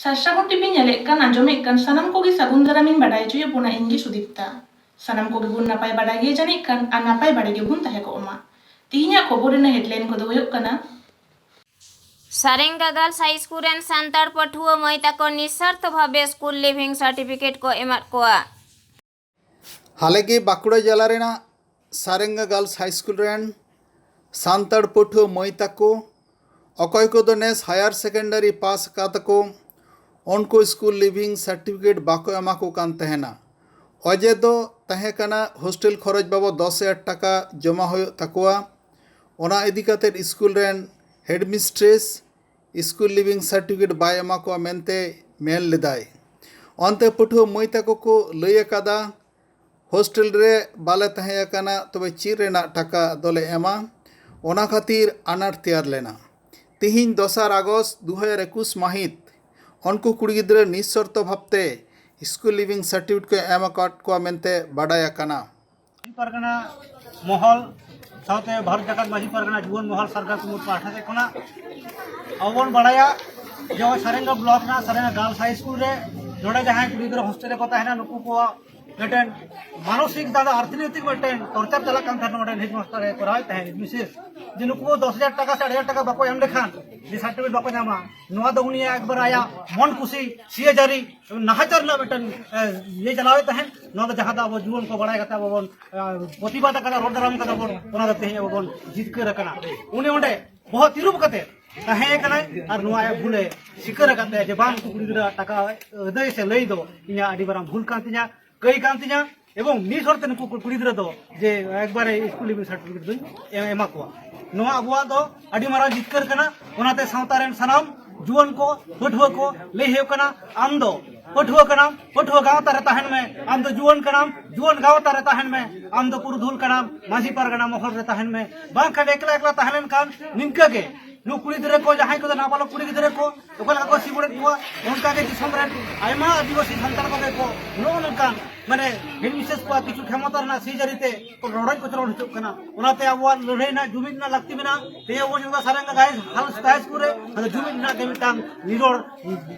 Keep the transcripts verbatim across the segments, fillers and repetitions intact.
ᱥᱟᱨᱥᱟᱜᱩᱱ TV ᱧᱮᱞᱮᱫ ᱠᱟᱱ, ᱟᱸᱡᱚᱢᱮᱫ ᱠᱟᱱ ᱥᱟᱱᱟᱢ ᱠᱚᱜᱮ ᱥᱟᱹᱜᱩᱱ ᱫᱟᱨᱟᱢᱤᱧ ᱵᱟᱰᱟᱭ ᱦᱚᱪᱚᱭᱮᱫ ᱵᱚᱱᱟ, ᱤᱧ ᱜᱮ ᱥᱩᱫᱤᱯᱛᱟ᱾ ᱥᱟᱱᱟᱢ ᱠᱚᱜᱮ ᱵᱚᱱ ᱱᱟᱯᱟᱭ ᱵᱟᱰᱟᱭ ᱜᱮᱭᱟ ᱡᱟᱹᱱᱤᱡ ᱠᱷᱟᱱ, ᱟᱨ ᱱᱟᱯᱟᱭ ᱵᱟᱰᱟᱭ ᱜᱮᱵᱚᱱ ᱛᱟᱦᱮᱸ ᱠᱚᱜ ᱢᱟ᱾ ᱛᱤᱦᱤᱧᱟᱜ ᱠᱷᱚᱵᱚᱨ ᱨᱮᱱᱟᱜ ᱦᱮᱰᱞᱟᱭᱤᱱ ᱠᱚᱫᱚ ᱦᱩᱭᱩᱜ ᱠᱟᱱᱟ, ᱥᱟᱨᱮᱝᱜᱟ ᱜᱟᱨᱞᱥ ᱦᱟᱭ ᱥᱠᱩᱞ ᱨᱮᱱ ᱥᱟᱱᱛᱟᱲ ᱯᱟᱹᱴᱷᱩᱣᱟᱹ ᱢᱟᱹᱭ ᱛᱟᱠᱚ ᱱᱤᱥᱥᱟᱨᱛᱷᱚ ᱵᱷᱟᱵᱮ ᱥᱠᱩᱞ ᱞᱤᱵᱷᱤᱝ ᱥᱟᱨᱴᱤᱯᱷᱤᱠᱮᱴ ᱠᱚ ᱮᱢᱟᱫ ᱠᱚᱣᱟ᱾ ᱦᱟᱞᱮᱜᱮ ᱵᱟᱸᱠᱩᱲᱟ ᱡᱮᱞᱟ ᱨᱮᱱᱟᱜ ᱥᱟᱨᱮᱝᱜᱟ ᱜᱟᱨᱞᱥ ᱦᱟᱭ ᱥᱠᱩᱞ ᱨᱮᱱ ᱥᱟᱱᱛᱟᱲ ᱯᱟᱹᱴᱷᱩᱣᱟᱹ ᱢᱟᱹᱭ ᱛᱟᱠᱚ, ᱚᱠᱚᱭ ᱠᱚᱫᱚ ᱱᱮᱥ ᱦᱟᱭᱟᱨ ᱥᱮᱠᱮᱱᱰᱟᱨᱤ ᱯᱟᱥ ᱟᱠᱟᱫ ᱛᱟᱠᱚ, ᱩᱱᱠᱩ ᱥᱠᱩᱞ ᱞᱤᱵᱷᱤᱝ ᱥᱟᱨᱴᱤᱯᱷᱤᱠᱮᱴ ᱵᱟᱠᱚ ᱮᱢᱟ ᱠᱚ ᱠᱟᱱ ᱛᱟᱦᱮᱱᱟ᱾ ᱚᱡᱮ ᱫᱚ ᱛᱟᱦᱮᱸ ᱠᱟᱱᱟ ᱦᱳᱥᱴᱮᱞ ᱠᱷᱚᱨᱚᱪ ᱵᱟᱵᱚᱫ ᱫᱚᱥ ᱦᱟᱡᱟᱨ ᱴᱟᱠᱟ ᱡᱚᱢᱟ ᱦᱩᱭᱩᱜ ᱛᱟᱠᱚᱣᱟ᱾ ᱚᱱᱟ ᱤᱫᱤ ᱠᱟᱛᱮ ᱥᱠᱩᱞ ᱨᱮᱱ ᱦᱮᱰᱢᱤᱥᱴᱨᱮᱥ ᱥᱠᱩᱞ ᱞᱤᱵᱷᱤᱝ ᱥᱟᱨᱴᱤᱯᱷᱤᱠᱮᱴ ᱵᱟᱭ ᱮᱢᱟ ᱠᱚᱣᱟ ᱢᱮᱱᱛᱮ ᱢᱮᱱ ᱞᱮᱫᱟᱭ᱾ ᱚᱱᱛᱮ ᱯᱟᱹᱴᱷᱩᱣᱟᱹ ᱢᱟᱹᱭ ᱛᱟᱠᱚ ᱠᱚ ᱞᱟᱹᱭ ᱟᱠᱟᱫᱟ, ᱦᱳᱥᱴᱮᱞ ᱨᱮ ᱵᱟᱞᱮ ᱛᱟᱦᱮᱸ ᱟᱠᱟᱱᱟ, ᱛᱚᱵᱮ ᱪᱮᱫ ᱨᱮᱱᱟᱜ ᱴᱟᱠᱟ ᱫᱚᱞᱮ ᱮᱢᱟ? ᱚᱱᱟ ᱠᱷᱟᱹᱛᱤᱨ ᱟᱱᱟᱴ ᱛᱮᱭᱟᱨ ᱞᱮᱱᱟ᱾ ᱛᱤᱦᱤᱧ ᱫᱚᱥᱟᱨ ᱟᱜᱚᱥᱴ ᱫᱩ ᱦᱟᱡᱟᱨ ᱮᱠᱩᱥ ᱢᱟᱹᱦᱤᱛ ᱩᱱᱠᱩ ᱠᱩᱲᱤ ᱜᱤᱫᱽᱨᱟᱹ ᱱᱤᱥᱥᱚᱨᱛᱚ ᱵᱷᱟᱵᱽᱛᱮ ᱥᱠᱩᱞ ᱞᱤᱵᱷᱤᱝ ᱥᱟᱨᱴᱤᱯᱷᱤᱠᱮᱴ ᱠᱚ ᱮᱢ ᱟᱠᱟᱫ ᱠᱚᱣᱟ ᱢᱮᱱᱛᱮ ᱵᱟᱰᱟᱭ ᱟᱠᱟᱱᱟ᱾ ᱢᱟᱹᱡᱷᱤ ᱯᱟᱨᱜᱟᱱᱟ ᱢᱚᱦᱚᱞ ᱥᱟᱶᱛᱮ ᱵᱷᱟᱨᱚᱛ ᱡᱟᱠᱟᱛ ᱢᱟᱹᱡᱷᱤ ᱯᱟᱨᱜᱟᱱᱟ ᱡᱩᱣᱟᱹᱱ ᱢᱚᱦᱚᱞ ᱥᱟᱨᱜᱟ ᱠᱩᱢᱩᱴ ᱯᱟᱦᱴᱟ ᱥᱮᱫ ᱠᱷᱚᱱᱟᱜ ᱟᱵᱚ ᱵᱚᱱ ᱵᱟᱲᱟᱭᱟ ᱡᱮ ᱱᱚᱜᱼᱚᱭ ᱥᱟᱨᱮᱝᱜᱟ ᱵᱞᱚᱠ ᱨᱮᱱᱟᱜ ᱥᱟᱨᱮᱝᱜᱟ ᱜᱟᱨᱞᱥ ᱦᱟᱭ ᱥᱠᱩᱞ ᱨᱮ ᱱᱚᱰᱮ ᱡᱟᱦᱟᱸᱭ ᱠᱩᱲᱤ ᱜᱤᱫᱽᱨᱟᱹ ᱦᱳᱥᱴᱮᱞ ᱨᱮᱠᱚ ᱛᱟᱦᱮᱱᱟ, ᱱᱩᱠᱩ ᱠᱚᱣᱟᱜ ᱢᱤᱫᱴᱮᱱ ᱢᱟᱱᱚᱥᱤᱠ ᱫᱟᱫᱟ ᱟᱨᱛᱷᱤᱱᱳᱭᱛᱤᱠ ᱢᱤᱫᱴᱮᱱ ᱴᱚᱨᱪᱟᱨ ᱪᱟᱞᱟᱜ ᱠᱟᱱ ᱛᱟᱦᱮᱸᱫ ᱱᱚᱰᱮ ᱦᱮᱰᱢᱟᱥᱴᱟᱨ ᱮ ᱠᱚᱨᱟᱣᱮᱫ ᱛᱟᱦᱮᱸᱫ ᱢᱤᱥᱮᱥ, ᱡᱮ ᱱᱩᱠᱩ ᱫᱚᱥ ᱦᱟᱡᱟᱨ ᱴᱟᱠᱟ ᱥᱮ ᱟᱲᱟᱭ ᱦᱟᱡᱟᱨ ᱴᱟᱠᱟ ᱵᱟᱠᱚ ᱮᱢ ᱞᱮᱠᱷᱟᱱ ᱡᱮ ᱥᱟᱨᱴᱤᱯᱷᱤᱠᱮᱴ ᱵᱟᱠᱚ ᱧᱟᱢᱟ᱾ ᱱᱚᱣᱟ ᱫᱚ ᱩᱱᱤᱭᱟᱜ ᱮᱠᱵᱟᱨ ᱟᱭᱟᱜ ᱢᱚᱱ ᱠᱩᱥᱤ ᱥᱤᱭᱟᱹ ᱡᱟᱹᱨᱤ ᱱᱟᱦᱟᱪᱟᱨ ᱨᱮᱱᱟᱜ ᱢᱤᱫᱴᱮᱱ, ᱮ, ᱤᱭᱟᱹ ᱪᱟᱞᱟᱣᱮᱫ ᱛᱟᱦᱮᱸᱫ᱾ ᱱᱚᱣᱟ ᱫᱚ ᱡᱟᱦᱟᱸ ᱫᱚ ᱟᱵᱚ ᱡᱩᱣᱟᱹᱱ ᱠᱚ ᱵᱟᱲᱟᱭ ᱠᱟᱛᱮ ᱟᱵᱚ ᱵᱚᱱ, ᱮ, ᱯᱨᱚᱛᱤᱵᱟᱫ ᱟᱠᱟᱫᱟ, ᱨᱚᱲ ᱫᱟᱨᱟᱢ ᱠᱟᱫᱟ ᱵᱚᱱ, ᱚᱱᱟ ᱫᱚ ᱛᱮᱦᱮᱧ ᱟᱵᱚ ᱵᱚᱱ ᱡᱤᱛᱠᱟᱹᱨ ᱟᱠᱟᱱᱟ᱾ ᱩᱱᱤ ᱚᱸᱰᱮ ᱵᱚᱦᱚᱜ ᱛᱤᱨᱩᱵ ᱠᱟᱛᱮ ᱛᱟᱦᱮᱸ ᱠᱟᱱᱟᱭ ᱟᱨ ᱱᱚᱣᱟ ᱟᱭᱟᱜ ᱵᱷᱩᱞᱮ ᱥᱤᱠᱟᱹᱨ ᱟᱠᱟᱫ ᱛᱟᱭᱟ ᱡᱮ ᱵᱟᱝ, ᱩᱱᱠᱩ ᱠᱩᱲᱤ ᱜᱤᱫᱽᱨᱟᱹ ᱴᱟᱠᱟ ᱟᱹᱫᱟᱹᱭ ᱥᱮ ᱞᱟᱹᱭ ᱫᱚ ᱤᱧᱟᱹᱜ ᱟᱹᱰᱤ ᱢᱟᱨᱟᱝ ᱵᱷᱩᱞ ᱠᱟᱱ ᱛᱤᱧᱟ, ᱠᱟᱹᱭ ᱠᱟᱱ ᱛᱤᱧᱟ᱾ ᱮᱵᱚᱝ ᱱᱤᱥ ᱦᱚᱲ ᱛᱮ ᱱᱩᱠᱩ ᱠᱩᱲᱤ ᱜᱤᱫᱽᱨᱟᱹ ᱫᱚ ᱡᱮ ᱮᱠᱵᱟᱨᱮ ᱥᱠᱩᱞ ᱞᱤᱵᱷᱤᱝ ᱥᱟᱨᱴᱤᱯᱷᱤᱠᱮᱴ ᱫᱚᱧ ᱮᱢ, ᱮᱢᱟ ᱠᱚᱣᱟ᱾ ᱱᱚᱣᱟ ᱟᱵᱚᱣᱟᱜ ᱫᱚ ᱟᱹᱰᱤ ᱢᱟᱨᱟᱝ ᱡᱤᱛᱠᱟᱹᱨ ᱠᱟᱱᱟ᱾ ᱚᱱᱟᱛᱮ ᱥᱟᱶᱛᱟ ᱨᱮᱱ ᱥᱟᱱᱟᱢ ᱡᱩᱣᱟᱹᱱ ᱠᱚ, ᱯᱟᱹᱴᱷᱩᱣᱟᱹ ᱠᱚ ᱞᱟᱹᱭ ᱦᱩᱭᱩᱜ ᱠᱟᱱᱟ, ᱟᱢ ᱫᱚ ᱯᱟᱹᱴᱷᱩᱣᱟᱹ ᱠᱟᱱᱟᱢ, ᱯᱟᱹᱴᱷᱩᱣᱟᱹ ᱜᱟᱶᱛᱟ ᱨᱮ ᱛᱟᱦᱮᱱ ᱢᱮ᱾ ᱟᱢ ᱫᱚ ᱡᱩᱣᱟᱹᱱ ᱠᱟᱱᱟᱢ, ᱡᱩᱣᱟᱹᱱ ᱜᱟᱶᱛᱟ ᱨᱮ ᱛᱟᱦᱮᱱ ᱢᱮ᱾ ᱟᱢ ᱫᱚ ᱯᱩᱨᱩᱫᱷᱩᱞ ᱠᱟᱱᱟᱢ, ᱢᱟᱹᱡᱷᱤ ᱯᱟᱨᱜᱟᱱᱟ ᱢᱚᱦᱚᱞ ᱨᱮ ᱛᱟᱦᱮᱱ ᱢᱮ᱾ ᱵᱟᱝᱠᱷᱟᱱ ᱮᱠᱞᱟ ᱮᱠᱞᱟ ᱛᱟᱦᱮᱸ ᱞᱮᱱᱠᱷᱟᱱ ᱱᱤᱝᱠᱟᱹ ᱜᱮ ᱱᱩᱠᱩ ᱠᱩᱲᱤ ᱜᱤᱫᱽᱨᱟᱹ ᱠᱚ, ᱡᱟᱦᱟᱸᱭ ᱠᱚᱫᱚ ᱱᱟᱵᱟᱞᱚᱠ ᱠᱩᱲᱤ ᱜᱤᱫᱽᱨᱟᱹ ᱠᱚ ᱚᱠᱟ ᱞᱮᱠᱟ ᱠᱚ ᱥᱤᱵᱚᱲᱮᱫ ᱠᱚᱣᱟ, ᱚᱱᱠᱟ ᱜᱮ ᱫᱤᱥᱚᱢ ᱨᱮᱱ ᱟᱭᱢᱟ ᱟᱹᱫᱤᱵᱟᱹᱥᱤ ᱥᱟᱱᱛᱟᱲ ᱠᱚᱜᱮ ᱠᱚ ᱱᱚᱜᱼᱚ ᱱᱚᱝᱠᱟᱱ, ᱢᱟᱱᱮ, ᱦᱮᱰᱢᱤᱥᱮᱥ ᱠᱚᱣᱟᱜ ᱠᱤᱪᱷᱩ ᱠᱷᱮᱢᱚᱛᱟ ᱨᱮᱱᱟᱜ ᱥᱤᱡᱟᱹᱨᱤ ᱛᱮ ᱠᱚ ᱨᱚᱰᱚᱡ ᱠᱚᱪᱞᱚᱱ ᱦᱚᱪᱚᱜ ᱠᱟᱱᱟ᱾ ᱚᱱᱟᱛᱮ ᱟᱵᱚᱣᱟᱜ ᱞᱟᱹᱲᱦᱟᱹᱭ ᱨᱮᱱᱟᱜ ᱡᱩᱢᱤᱫ ᱨᱮᱱᱟᱜ ᱞᱟᱹᱠᱛᱤ ᱢᱮᱱᱟᱜᱼᱟ᱾ ᱛᱮᱦᱮᱧ ᱟᱵᱚ ᱧᱮᱞ ᱮᱫᱟ ᱥᱟᱨᱮᱝᱜᱟ ᱦᱟᱭ ᱥᱠᱩᱞ ᱨᱮ, ᱟᱫᱚ ᱡᱩᱢᱤᱫ ᱨᱮᱱᱟᱜ ᱜᱮ ᱢᱤᱫᱴᱟᱝ ᱱᱤᱨᱚᱲ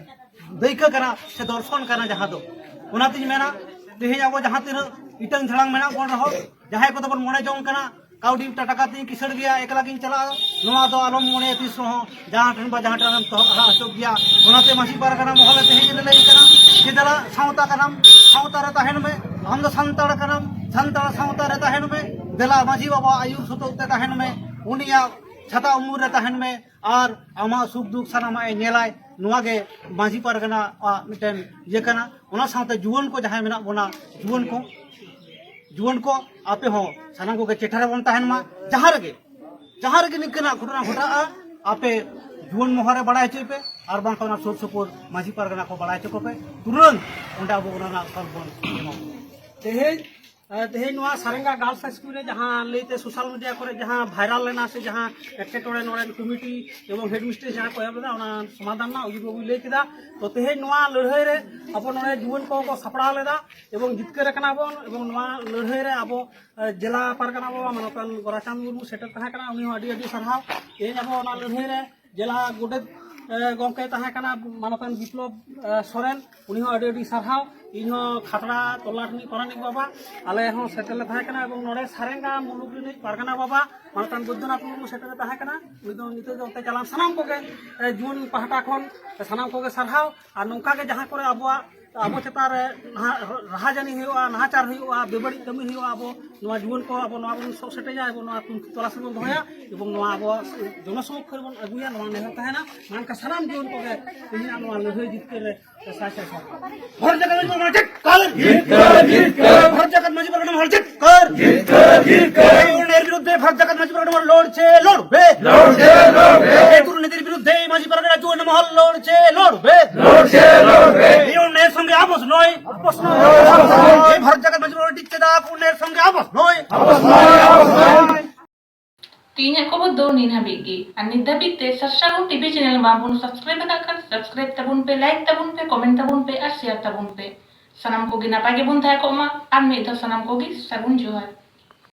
ᱫᱟᱹᱭᱠᱟᱹ ᱠᱟᱱᱟ ᱥᱮ ᱫᱚᱨᱥᱚᱱ ᱠᱟᱱᱟ ᱡᱟᱦᱟᱸ ᱫᱚ᱾ ᱚᱱᱟᱛᱤᱧ ᱢᱮᱱᱟ, ᱛᱮᱦᱮᱧ ᱟᱵᱚ ᱡᱟᱦᱟᱸ ᱛᱤᱱᱟᱹᱜ ᱤᱴᱟᱹᱝ ᱡᱷᱟᱲᱟᱝ ᱢᱮᱱᱟᱜ ᱵᱚᱱ ᱨᱮᱦᱚᱸ, ᱡᱟᱦᱟᱸᱭ ᱠᱚᱫᱚ ᱵᱚᱱ ᱢᱚᱱᱮ ᱡᱚᱝ ᱠᱟᱱᱟ ᱠᱟᱹᱣᱰᱤ ᱴᱟᱠᱟ ᱛᱮᱧ ᱠᱤᱥᱟᱹᱲ ᱜᱮᱭᱟ, ᱮᱠᱞᱟ ᱜᱤᱧ ᱪᱟᱞᱟᱜᱼᱟ, ᱱᱚᱣᱟ ᱫᱚ ᱟᱞᱚᱢ ᱢᱚᱱᱮᱭᱟ ᱛᱤᱥ ᱨᱮᱦᱚᱸ, ᱡᱟᱦᱟᱸ ᱴᱷᱮᱱ ᱵᱟ ᱡᱟᱦᱟᱸ ᱴᱷᱮᱱ ᱮᱢ ᱛᱚᱦᱚᱵ ᱦᱟᱨᱟ ᱦᱚᱪᱚᱜ ᱜᱮᱭᱟ᱾ ᱚᱱᱟᱛᱮ ᱢᱟᱹᱡᱷᱤ ᱯᱟᱨᱜᱟᱱᱟ ᱢᱚᱦᱚᱞ ᱨᱮ ᱛᱮᱦᱮᱧ ᱞᱮ ᱞᱟᱹᱭ ᱠᱟᱱᱟ ᱡᱮ ᱫᱮᱞᱟ ᱥᱟᱶᱛᱟ ᱠᱟᱱᱟᱢ, ᱥᱟᱶᱛᱟ ᱨᱮ ᱛᱟᱦᱮᱱ ᱢᱮ᱾ ᱟᱢ ᱫᱚ ᱥᱟᱱᱛᱟᱲ ᱠᱟᱱᱟᱢ, ᱥᱟᱱᱛᱟᱲ ᱥᱟᱶᱛᱟ ᱨᱮ ᱛᱟᱦᱮᱱ ᱢᱮ᱾ ᱫᱮᱞᱟ ᱢᱟᱹᱡᱷᱤ ᱵᱟᱵᱟᱣᱟᱜ ᱟᱹᱭᱩᱨ ᱥᱩᱛᱩᱜ ᱛᱮ ᱛᱟᱦᱮᱱ ᱢᱮ, ᱩᱱᱤᱭᱟᱜ ᱪᱷᱟᱛᱟ ᱩᱢᱩᱞ ᱨᱮ ᱛᱟᱦᱮᱱ ᱢᱮ, ᱟᱨ ᱟᱢᱟᱜ ᱥᱩᱠ ᱫᱩᱠ ᱥᱟᱱᱟᱢᱟᱜ ᱮ ᱧᱮᱞᱟᱭ᱾ ᱱᱚᱣᱟ ᱜᱮ ᱢᱟᱹᱡᱷᱤ ᱯᱟᱨᱜᱟᱱᱟ ᱟᱜ ᱢᱤᱫᱴᱮᱱ ᱤᱭᱟᱹ ᱠᱟᱱᱟ᱾ ᱚᱱᱟ ᱥᱟᱶᱛᱮ ᱡᱩᱣᱟᱹᱱ ᱠᱚ ᱡᱟᱦᱟᱸᱭ ᱢᱮᱱᱟᱜ ᱵᱚᱱᱟ, ᱡᱩᱣᱟᱹᱱ ᱠᱚ, ᱡᱩᱣᱟᱹᱱ ᱠᱚ, ᱟᱯᱮ ᱦᱚᱸ ᱥᱟᱱᱟᱢ ᱠᱚᱜᱮ ᱪᱮᱴᱷᱟ ᱨᱮᱵᱚᱱ ᱛᱟᱦᱮᱱ ᱢᱟ᱾ ᱡᱟᱦᱟᱸ ᱨᱮᱜᱮ, ᱡᱟᱦᱟᱸ ᱨᱮᱜᱮ ᱱᱤᱝᱠᱟᱹᱱᱟᱜ ᱜᱷᱚᱴᱚᱱᱟ ᱜᱷᱚᱴᱟᱜᱼᱟ, ᱟᱯᱮ ᱡᱩᱣᱟᱹᱱ ᱢᱚᱦᱚᱞ ᱨᱮ ᱵᱟᱲᱟᱭ ᱦᱚᱪᱚᱭ ᱯᱮ, ᱟᱨ ᱵᱟᱝᱠᱷᱟᱱ ᱚᱱᱟ ᱥᱩᱨ ᱥᱩᱯᱩᱨ ᱢᱟᱹᱡᱷᱤ ᱯᱟᱨᱜᱟᱱᱟ ᱠᱚ ᱵᱟᱲᱟᱭ ᱦᱚᱪᱚ ᱠᱚᱯᱮ᱾ ᱛᱩᱨᱟᱹᱱᱛ ᱚᱸᱰᱮ ᱟᱵᱚ ᱚᱱᱟ ᱨᱮᱱᱟᱜ ᱥᱚᱞ ᱵᱚᱱ ᱮᱢᱟ᱾ ᱛᱮᱦᱮᱧ ᱟᱨ ᱛᱮᱦᱮᱧ ᱱᱚᱣᱟ ᱥᱟᱨᱮᱝᱜᱟ ᱜᱟᱨᱞᱥ ᱦᱟᱭ ᱥᱠᱩᱞ ᱨᱮ ᱡᱟᱦᱟᱸ ᱞᱟᱹᱭᱛᱮ ᱥᱳᱥᱟᱞ ᱢᱤᱰᱤᱭᱟ ᱠᱚᱨᱮ ᱡᱟᱦᱟᱸ ᱵᱷᱟᱭᱨᱟᱞ ᱞᱮᱱᱟ, ᱥᱮ ᱡᱟᱦᱟᱸ ᱮᱴᱠᱮᱴᱚᱬᱮ ᱱᱚᱰᱮᱱ ᱠᱚᱢᱤᱴᱤ ᱮᱵᱚᱝ ᱦᱮᱰ ᱢᱤᱥᱴᱨᱮᱥ ᱡᱟᱦᱟᱸ ᱠᱚ ᱮᱦᱚᱵ ᱞᱮᱫᱟ, ᱚᱱᱟ ᱥᱚᱢᱟᱫᱷᱟᱱ ᱨᱮᱱᱟᱜ ᱩᱡᱩᱨ ᱵᱟᱹᱵᱩᱭ ᱞᱟᱹᱭ ᱠᱮᱫᱟ᱾ ᱛᱚ, ᱛᱮᱦᱮᱧ ᱱᱚᱣᱟ ᱞᱟᱹᱲᱦᱟᱹᱭ ᱨᱮ ᱟᱵᱚ ᱱᱚᱰᱮ ᱡᱩᱣᱟᱹᱱ ᱠᱚᱦᱚᱸ ᱠᱚ ᱥᱟᱯᱲᱟᱣ ᱞᱮᱫᱟ ᱮᱵᱚᱝ ᱡᱤᱛᱠᱟᱹᱨ ᱟᱠᱟᱱᱟ ᱵᱚᱱ᱾ ᱮᱵᱚᱝ ᱱᱚᱣᱟ ᱞᱟᱹᱲᱦᱟᱹᱭ ᱨᱮ ᱟᱵᱚ, ᱮ, ᱡᱮᱞᱟ ᱯᱟᱨᱜᱟᱱᱟ ᱵᱟᱵᱟ ᱢᱟᱱᱚᱛᱟᱱ ᱜᱳᱨᱟᱪᱟᱸᱫᱽ ᱢᱩᱨᱢᱩ ᱥᱮᱴᱮᱨ ᱛᱟᱦᱮᱸ ᱠᱟᱱᱟ, ᱩᱱᱤ ᱦᱚᱸ ᱟᱹᱰᱤ ᱟᱹᱰᱤ ᱥᱟᱨᱦᱟᱣ᱾ ᱛᱮᱦᱮᱧ ᱟᱵᱚ ᱚᱱᱟ ᱞᱟᱹᱲᱦᱟᱹᱭ ᱨᱮ ᱡᱮᱞᱟ ᱜᱚᱰᱮᱛ, ᱮ, ᱜᱚᱢᱠᱮ ᱛᱟᱦᱮᱸ ᱠᱟᱱᱟ ᱢᱟᱱᱚᱛᱟᱱ ᱵᱤᱯᱞᱚᱵ, ᱮ, ᱥᱚᱨᱮᱱ, ᱩᱱᱤ ᱦᱚᱸ ᱟᱹᱰᱤ ᱟᱹᱰᱤ ᱥᱟᱨᱦᱟᱣ᱾ ᱤᱧ ᱦᱚᱸ ᱠᱷᱟᱛᱲᱟ ᱛᱚᱞᱞᱟᱴ ᱨᱤᱱᱤᱡ ᱯᱟᱨᱟᱱᱤᱠ ᱵᱟᱵᱟ, ᱟᱞᱮ ᱦᱚᱸ ᱥᱮᱴᱮᱨ ᱞᱮ ᱛᱟᱦᱮᱸ ᱠᱟᱱᱟ, ᱮᱵᱚᱝ ᱱᱚᱰᱮ ᱥᱟᱨᱮᱝᱜᱟ ᱢᱩᱞᱩᱠ ᱨᱤᱱᱤᱡ ᱯᱟᱨᱜᱟᱱᱟ ᱵᱟᱵᱟ ᱢᱟᱱᱚᱛᱟᱱ ᱵᱳᱭᱫᱚᱱᱟᱛᱷ ᱢᱩᱨᱢᱩ ᱥᱮᱴᱮᱨ ᱞᱮ ᱛᱟᱦᱮᱸ ᱠᱟᱱᱟ᱾ ᱩᱱᱤ ᱫᱚ ᱱᱤᱛᱚᱜ ᱫᱚ ᱚᱱᱛᱮ ᱪᱟᱞᱟᱣ᱾ ᱥᱟᱱᱟᱢ ᱠᱚᱜᱮ, ᱮ, ᱡᱩᱣᱟᱹᱱ ᱯᱟᱦᱴᱟ ᱠᱷᱚᱱ ᱥᱟᱱᱟᱢ ᱠᱚᱜᱮ ᱥᱟᱨᱦᱟᱣ᱾ ᱟᱨ ᱱᱚᱝᱠᱟ ᱜᱮ ᱡᱟᱦᱟᱸ ᱠᱚᱨᱮ ᱟᱵᱚᱣᱟᱜ, ᱟᱵᱚ ᱪᱮᱛᱟᱱ ᱨᱮ ᱱᱟᱦᱟᱜ ᱨᱟᱦᱟᱡᱟᱱᱤ ᱦᱩᱭᱩᱜᱼᱟ, ᱱᱟᱦᱟᱪᱟᱨ ᱦᱩᱭᱩᱜᱼᱟ, ᱵᱮᱵᱟᱹᱲᱤᱡ ᱠᱟᱹᱢᱤ ᱦᱩᱭᱩᱜᱼᱟ, ᱟᱵᱚ ᱱᱚᱣᱟ ᱡᱩᱣᱟᱹᱱ ᱠᱚ ᱟᱵᱚ ᱱᱚᱣᱟ ᱵᱚᱱ ᱥᱚᱜ ᱥᱮᱴᱮᱡᱟ, ᱮᱵᱚᱝ ᱱᱚᱣᱟ ᱛᱩᱱᱠᱷᱤ ᱛᱚᱞᱟᱥ ᱨᱮᱵᱚᱱ ᱫᱚᱦᱚᱭᱟ, ᱮᱵᱚᱝ ᱱᱚᱣᱟ ᱟᱵᱚ ᱡᱚᱱᱚᱥᱚᱢᱩᱠᱷ ᱨᱮᱵᱚᱱ ᱟᱹᱜᱩᱭᱟ᱾ ᱱᱚᱣᱟ ᱱᱮᱦᱚᱨ ᱛᱟᱦᱮᱱᱟ᱾ ᱢᱟ ᱮᱱᱠᱷᱟᱱ ᱥᱟᱱᱟᱢ ᱡᱩᱣᱟᱹᱱ ᱠᱚᱜᱮ ᱛᱮᱦᱮᱧᱟᱜ ᱱᱚᱣᱟ ᱞᱟᱹᱲᱦᱟᱹᱭ ᱡᱤᱛᱠᱟᱹᱨ ᱨᱮ ᱥᱟᱭ ᱥᱟᱭ ᱥᱟᱨᱦᱟᱣ᱾ ᱵᱷᱟᱨᱚᱛ ᱡᱟᱠᱟᱛ ᱢᱟᱹᱡᱷᱤ ᱵᱟᱵᱟ ᱡᱤᱛᱠᱟᱹᱨ! ᱡᱤᱛᱠᱟᱹᱨ! ᱡᱤᱛᱠᱟᱹᱨ! ᱵᱷᱟᱨᱚᱛ ᱡᱟᱠᱟᱛ ᱢᱟᱹᱡᱷᱤ ᱯᱟᱨᱜᱟᱱᱟ ᱢᱚᱦᱚᱞ ᱡᱤᱛᱠᱟᱹᱨ! ᱡᱤᱛᱠᱟᱹᱨ! ᱡᱤᱛᱠᱟᱹᱨ! এই অন্যায়ের বিরুদ্ধে ভারত জাকাত মাঝি পারগানা মহল লড়ছে, লড়বে! লড়ছে, লড়বে! এই দুর্নীতির বিরুদ্ধে এই মাঝি পারগানা যুব মহল লড়ছে, লড়বে! লড়ছে, লড়বে! এই অন্যায়ের সঙ্গে আপোষ নয়! আপোষ নয়! এই ভারত জাকাত মাঝি পারগানা টিকতে দাও, অন্যায়ের সঙ্গে আপোষ নয়! আপোষ নয়! আপোষ নয়! ᱛᱮᱦᱮᱧᱟᱜ ᱠᱷᱚᱵᱚᱨ ᱫᱚ ᱱᱤᱱ ᱦᱟᱹᱵᱤᱡ ᱜᱮ᱾ ᱟᱨ ᱱᱤᱛ ᱫᱷᱟᱹᱵᱤᱡ ᱛᱮ ᱥᱟᱨᱥᱟᱜᱩᱱ ᱴᱤᱵᱷᱤ ᱪᱮᱱᱮᱞ ᱵᱟᱝᱵᱚᱱ ᱥᱟᱵᱥᱠᱨᱟᱭᱤᱵ ᱟᱠᱟᱫ ᱠᱷᱟᱱ, ᱥᱟᱵᱥᱠᱨᱟᱭᱤᱵ ᱛᱟᱵᱚᱱ ᱯᱮ, ᱞᱟᱭᱤᱠ ᱛᱟᱵᱚᱱ ᱯᱮ, ᱠᱚᱢᱮᱱᱴ ᱛᱟᱵᱚᱱ ᱯᱮ ᱟᱨ ᱥᱮᱭᱟᱨ ᱛᱟᱵᱚᱱ ᱯᱮ᱾ ᱥᱟᱱᱟᱢ ᱠᱚᱜᱮ ᱱᱟᱯᱟᱭ ᱜᱮᱵᱚᱱ ᱛᱟᱦᱮᱸ ᱠᱚᱜ ᱢᱟ᱾ ᱟᱨ ᱢᱤᱫ ᱫᱷᱟᱣ ᱥᱟᱱᱟᱢ ᱠᱚᱜᱮ ᱥᱟᱹᱜᱩᱱ ᱡᱚᱦᱟᱨ᱾